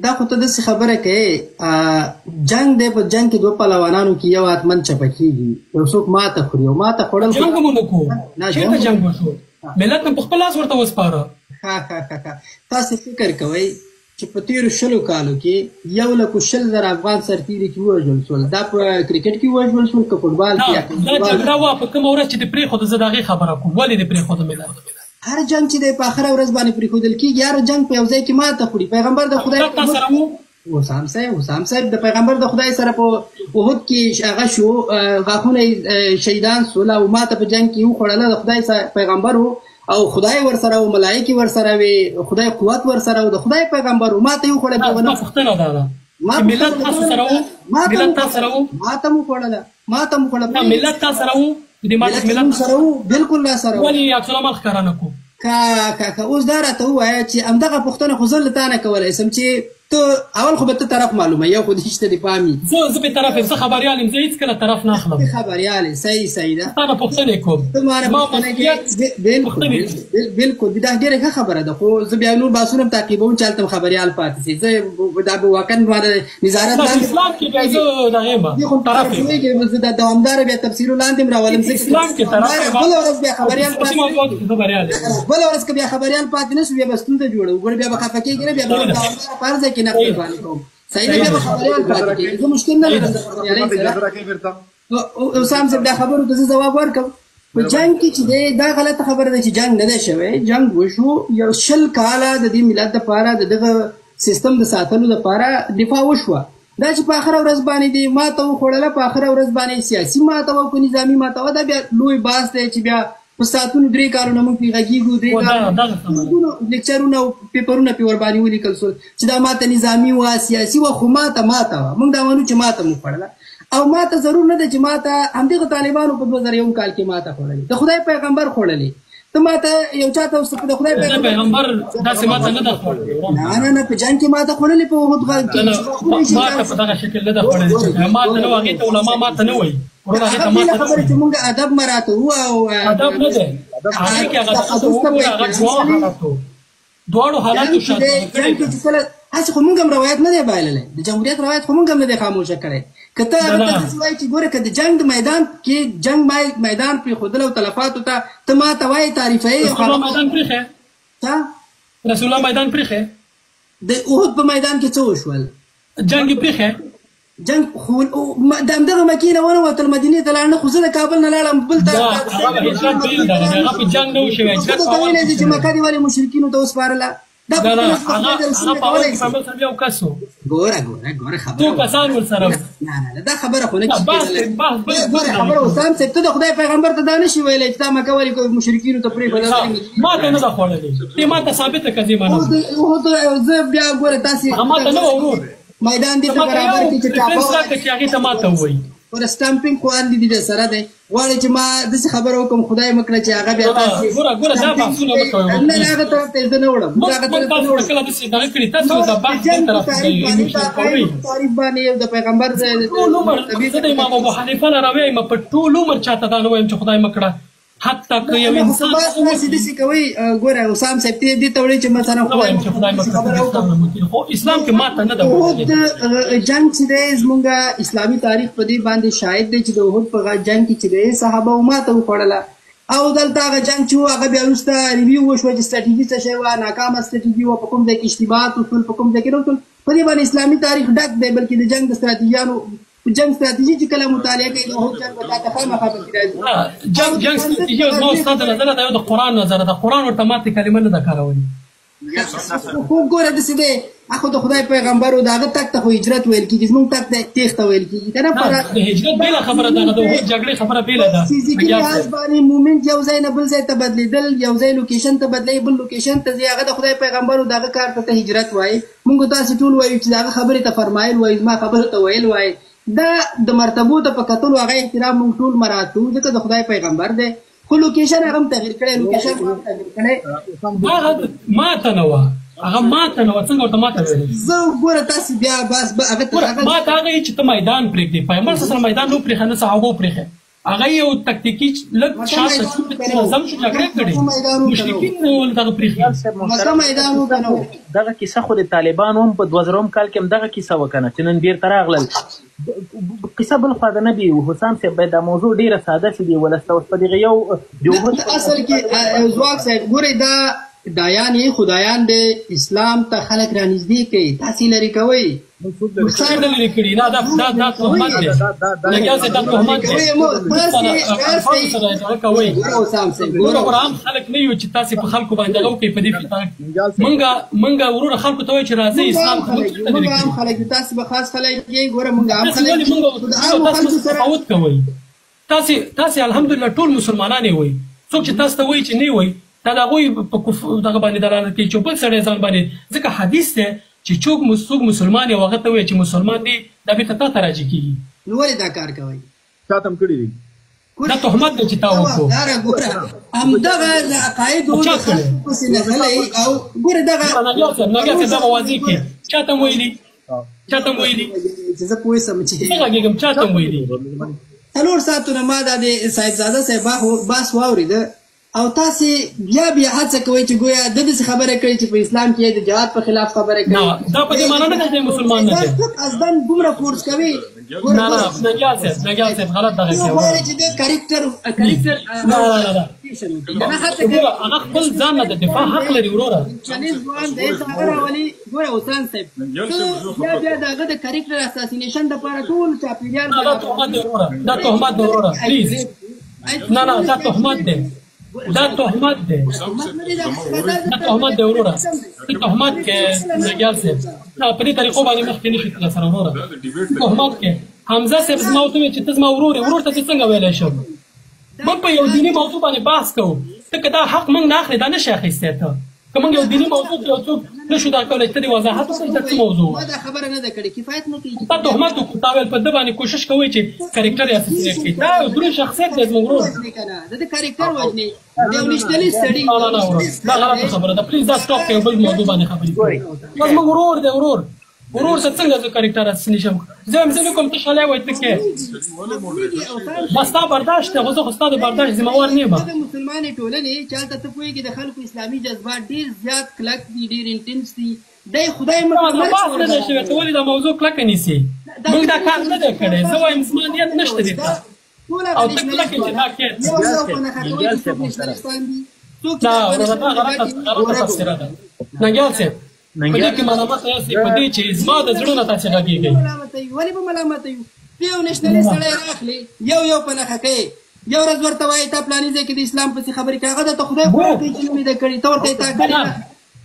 دا خو ته داسې خبره کوې، جنګ دی، په جنګ کې دوه پهلوانانو کې یو حتماً چپه کېږي، یو څوک ماته خوري او ماته خوړل جنګ مو نه کوو. چېرته جنګ وشو؟ ملت مو په خپل لاس ورته وسپاره. ښه ښه ښه ښه، تاسې فکر کوئ چې په تېرو 20 کالو کې 1,20,000 افغان سرتېري چې ووژل شول، دا په کرکټ کې ووژل شول که فوټبال کې؟ دا جګړه وه په کومه ورځ چې دې پرېښوده، زه د هغې خبره کوم، ولې دې پرېښوده ملت؟ هر جنګ چې دی په اخره ورځ باندې پرېښودل کېږي، هر جنګ په یو ځای کې ماته خوري. پیغمبر د خدای سره وو، وسام صاحب د پیغمبر د خدای سره په احد کې هغه شو، غاښونه شهیدان سول او ماته په جنګ کې وخوړله. د خدای پیغمبر و او خدای ورسره او ملایکې ورسره وي، خدای قوت ورسره او د خدای پیغمبر و، ماته یې وخوړله. زما پوښتنه دا ده، ملت تاسو سره وو؟ ملت تاسو سره وو؟ ماته مو خوړله، ماته مو خوړله. ملت تاسو سره وو؟ د ملت سره وو، بالکل را سره وو. ولې عکس العمل ښکاره نه کړو؟ که اوس دا راته ووایه چې همدغه پوښتنه خو زه له تا نه کولی سم چې ته اول خو به ته طرف معلومه، یو خو دې شته دې پام وي. زه بې طرف یم، زه خبریال یم، زه هېڅکله طرف نه اخلم. ته خبریال یې، صحیح صحیح ده. تا نه پوښتنې کوم. ته ما نه پوښتنه کوې. بالکل بالکل، دا ډېره ښه خبره ده، خو زه بیا نور بحثونه هم تعقیبوم چې هلته هم خبریال پاتې شي. زه دا به واقعاً ما د نظارت لاندې اسلام کې بیا زه دغه یم، طرف یم. زه دا دوامداره بیا تفسیرو لاندې هم راولم. زه اسلام کې طرف یم. بله ورځ بیا خبریال پاتې بله ورځ که بیا خبریال پاتې نه شو، بیا به ستونزه جوړوو. ګوره بیا به خفه کېږي نه، بیا به دوامداره په هر ځای کې نقد باندې کوم. صحیح ده، بیا به خبریال پاتې کېږي، زه مشکل نه لرم د خبریالۍ سره. اسام صاحب دا خبرو ته زه ځواب ورکړم. په جنګ کې چې دی دا غلطه خبره ده چې جنګ نه دی شوی، جنګ وشو. یو 20 کاله د دې ملت دپاره د دغه سیستم د ساتلو دپاره دفاع وشوه. دا چې په اخره ورځ باندې دی ماته وخوړله، په اخره ورځ باندې سیاسي ماته وه که نظامي ماته وه، دا بیا لوی بحث دی چې بیا په ساعتونو 3 کالونه موږ پرې غږېږو، 3 کالونه لیکچرونه او پیپرونه پرې ورباندې ولیکل شول چې دا ماته نظامي وه سیاسي وه، خو ماته ماته وه. موږ دا منو چې ماته مو خوړله او ماته ضرور نه ده چې ماته همدغه طالبانو په 2001 کال کې ماته خوړلې، د خدای پیغمبر خوړلې. ته ماته یو چاته اوس د خدای پیغمبر داسې ماته نه ده خوړلې. نه نه نه، په جنګ کې ماته خوړلې، په احد غږ کې ماته په دغه شکل نه ده خوړلې. ماته نه وه، هغې ته علما ماته نه وایي. هغه بېله خبره چې مونږ ادب مراعاتوو او ادب نه دی، هغې کې هغه دواړو حالاتو شاته جنګ کې چې کله هسې خو مونږ هم روایت نه دی بایللی، د جمهوریت روایت خو مونږ هم نه دی خاموشه کړی. که ته هغه ته داسې وایې چې ګوره که د جنګ د میدان کې جنګ میدان پرېښودل او تلفاتو ته ته ما ته وایې تعریفوې. رسول الله میدان پرېښی؟ څه؟ رسول الله میدان پرېښی؟ د احد په میدان کې څه وشول؟ جنګ یې پرېښی؟ جنګ خو د همدغه مکې نه ونه وتل، مدینې ته لاړ نه، خو زه د کابل نه لاړم بل ته. هغه هجرت بېل ده، هغه په جنګ نه و شوی. هجرت ته ویلی چې مکه دې ولې مشرکینو ته وسپارله؟ دا هغه په اول کې پیغمبر صاحب یو کس و. ګوره ګوره ګوره خبره، څو کسان ورسره وو. نه نه نه، دا خبره خو نه کېږي. ګوره خبره وسام صاحب، ته د خدای پیغمبر ته دا نه شي ویلی چې تا مکه ولې مشرکینو ته پرېښوده؟ ماته نه ده خوړلې، ته ماته ثابته کړه، زه یې منم. زه بیا ګوره تاسې هغه ماته نه وه ورور، میدان دې ته برابر کړي چې ټاپه راکړه چې هغې ته ماته ووایي. ګوره سټامپینګ خو اندې دې سره دی، غواړي چې ما داسې خبره وکړم، خدای مه کړه چې هغه بیا تاسې ګوره ګوره دا بحثونه مه کوئ. نه نه، هغه طرف ته زه نه وړم. موږ تاسو ته کله داسې دغه کړي، تاسو د بحث بل طرف ته تاریخ باندې یو د پیغمبر ټول عمر زه د امام ابو حنیفه نه راویم، په ټول عمر چاته دا نه وایم چې خدای مه کړه حتی که یو انسان تاسې داسې کوئ. ګوره اسام صاحب، ته دې ته وړئ چې مثلا خدای مه کړه، خو اسلام کې ماته نه ده. احد جنګ چې دی زمونږ اسلامي تاریخ په دې باندې شاهد دی چې د احد په جنګ کې چې دی صحابه ماته وخوړله، او دلته هغه جنګ چې و هغه بیا وروسته ریویو وشوه چې ستراتیژي څه شی وه، ناکامه ستراتیژي وه، په کوم ځای کې اشتباهات وشول، په کوم ځای کې نه وشول. په دې باندې اسلامي تاریخ ډک دی، بلکې د جنګ د ستراتیژیانو جنګ ستراتیژي چې کله مطالعه کوي، نو جنګ به تاته خامخا پکې راځي. جنګ ستراتیژي زما استاد نظر ده، یو د قرآن نظر ده، قرآن ورته ماتې کلمه نه ده کارولې. خو ګوره داسې دی، خو د خدای پیغمبر و، د هغه تګ ته خو هجرت ویل کېږي، زموږ تګ ته تېښته ویل کېږي که نه؟ د هجرت بېله خبره ده، د احد جګړې خبره بېله ده. فزیکي لحاظ باندې مومنټ یو ځای نه بل ځای ته بدلېدل، یو ځای لوکیشن ته بدلوي بل لوکیشن ته ځي، هغه د خدای پیغمبر و، د هغه کار ته ته هجرت وایې. موږ تاسې ټول وایو چې د هغه خبرې ته فرمایل وایي، زما خبرو ته ویل وایي. دا د مرتبو ته په کتلو هغه احترام موږ ټول مراعات کوو، ځکه د خدای پیغمبر دی. خو لوکیشن هغه هم تغییر کړی، لوکیشن هم تغییر کړی. هغه ماته نه وه، هغه ماته نه وه، څنګه ورته ماته ویلې؟ زه ګوره تاسې بیا بس هغه ته ماته هغه یې چې ته میدان پرېږدې، پیغمبر صلی الله علیه وسلم میدان نه پرېښی، نه صحابو پرېښی، هغه یو تکتیکي لږ شاته منظم شو، جګړه کړې، مشرکین ول دغه پرېښي. دغه کیسه خو د طالبانو هم په 2000 کال کې هم دغه کیسه وکنه چې نن بیرته راغلل. قصه بل خوا ده نه بي حسام صاحب، باید دا موضوع ډېره ساده شي دی ولس ته. اوس په دغه یو اصل کې ځواک صاحب ګورئ، دا دایان یې خدایان دی، اسلام ته خلک رانږدې کوي، تاسې لرې کوئ. څنګه لرې کړي؟ نه، دا دا دا تهمت دی لګیا صاحب، دا تهمت دی. کوئ ګوره، عام خلک نه یو چې تاسې په خلکو باندې دغه وکړئ. په دې فتنه مونږه وروره خلکو ته وایو چې راځئ اسلام ته. مونږ عام خلک یو، تاسې به خاص خلک یئ. ګوره مونږ عام خلک، مونږ تفاوت کوئ. تاسې الحمدلله ټول مسلمانان یې وئ. څوک چې تاسو ته وایي چې نه وئ، دا د هغوی په دغه باندې دلالت کوي چې بل سړی ځان باندې، ځکه حدیث دی چې څوک مسلمان یو هغه ته وایي چې مسلمان دی، دا بېرته تا ته راجع کېږي. نو ولې دا کار کوئ؟ چا ته هم کړي دي؟ دا تهمت دی چې تا وکړو. ګوره همدغه د عقایدو د خلکو پسې نښلی او ګوره دغه نګیال صاحب، نګیال صاحب، دا به واضح کړي. چا ته ویلي؟ چا ته ویلي چې زه پوه سم چې څه غږېږم؟ چا ته ویلي؟ 4 ساعتونه ما دا د صاحبزاده صاحب بحث واورېده او تاسې بیا بیا هڅه کوئ چې ګویا د داسې خبره کړې چې په اسلام کې د جهاد په خلاف خبره کوي. نه، دا په دې معنی نه ده چې مسلمان نه دی. قصداً دومره فورس کوي. نه نه، نګیال صاحب، نګیال صاحب، غلط دغه کوي. غواړي چې د کریکټر کریکټر نه نه نه، هغه خپل ځان نه د دفاع حق لري وروره. چنیز ځوان دی، هغه راولي. ګوره حسین صاحب، بیا بیا د هغه د کریکټر اساسینیشن دپاره ټول چاپېریال. دا تهمت دی وروره، دا تهمت دی وروره، پلیز. نه نه، دا تهمت دی، دا تهمت دی، دا تهمت دی وروره، ته تهمت کې نګیال صاحب. نه، په دې طریقو باندې مخکې نشي تللی سره وروره، تهمت کې. حمزه صاحب زما ورته وویل چې ته زما ورور یې، ورور ته زه څنګه ویلی شم؟ موږ په یو دیني موضوع باندې بحث کوو، ته که دا حق موږ نه اخلې، دا نه شي اخیستی ته. که موږ یو دیني موضوع کې یو څوک نه شو دا کولی، ته دې وضاحت وکړې چې څه موضوع. ما دا خبره نه ده کړې، کفایت نه کوي. تا تهمت وکړو، تا ویل په ده باندې کوشش کوئ چې کرکټر یې اساسینیټ کړي. دا یو دروند شخصیت دی زموږ ورور. د ده کرکټر وژنې، د یو نشتلي سړي. نه نه نه ورور، دا غلطه خبره ده، پلیز دا سټاپ کړئ، بل موضوع باندې خبرې کوي. دا زموږ ورور دی، ورور ورور ته څنګه زه کرکټر اساسینیشم؟ زه هم زه نه کوم، ته شلی وای ته کې دا ستا برداشت دی، خو زه خو ستا د برداشت ذمه وار نه یم. د مسلمانې ټولنې چې هلته ته پوهېږې د خلکو اسلامي جذبات ډېر زیات کلک دي، ډېر انټنس دي، دی خدای مه بحث نه دی شوی، ته ولې دا موضوع کلکه نیسې؟ موږ دا کار نه دی کړی، زه وایم زما نیت نشته دې ته، او ته کلکه چې دا کې دا وروره، دا غلطه تفسیره ده ننګیال صاحب. په دې کې ملامت یاست، په دې چې زما د زړه نه تاسې غږېږئ. ولې به ملامت یو؟ یو نشنلي سړی راخلي، یو یو په نښه کوي، یو ورځ ورته وایي تا پلاني ځای کې د اسلام پسې خبرې کوي، هغه درته خدای خو کوي چې نه مې ده کړي، ته ورته تا کړې نه،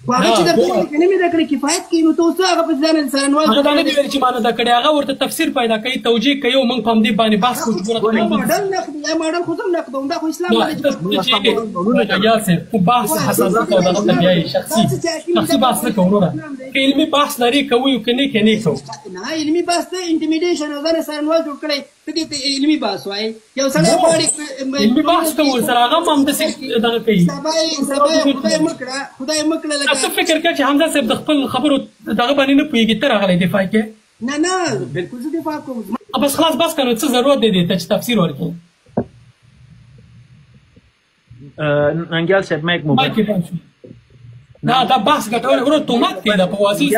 خو هغه چې درته وایي چې نه مې ده کړې کفایت کوي، نو ته اوس هغه په ځان څارنوال. هغه دا نه دي ویلي چې ما نه ده کړې، هغه ورته تفسیر پیدا کوي، توجیه کوي، او موږ په همدې باندې بحث کوو چې ګوره ماډل نقد یا ماډل خو زه هم نقدوم، دا خو اسلام ننګیال صاحب، خو بحث حساسیت او دغه ته بیایي، شخصي شخصي بحث نه کوو وروره. که علمي بحث لري کوو، که نه کې نه کوو. نه، علمي بحث ته انټیمیډیشن او ځان څارنوال جوړ کړی، ته دې ته علمي بحث وایې؟ یو سړی غواړي علمي بحث کوو سره، هغه هم همداسې دغه کوي. سبا یې خدای مه کړه، خدای مه کړه لکه ته فکر کوې چې حمزه صاحب د خپل خبرو دغه باندې نه پوهېږي، ته راغلی دفاع کې؟ نه نه، بالکل زه دفاع کوم. بس خلاص بس کنه، څه ضرورت دی دې ته چې تفسیر ورکړې؟ ننګیال صاحب مایک مو دا دا بحث ګټور ورو، تهمت کوي دا په واضح.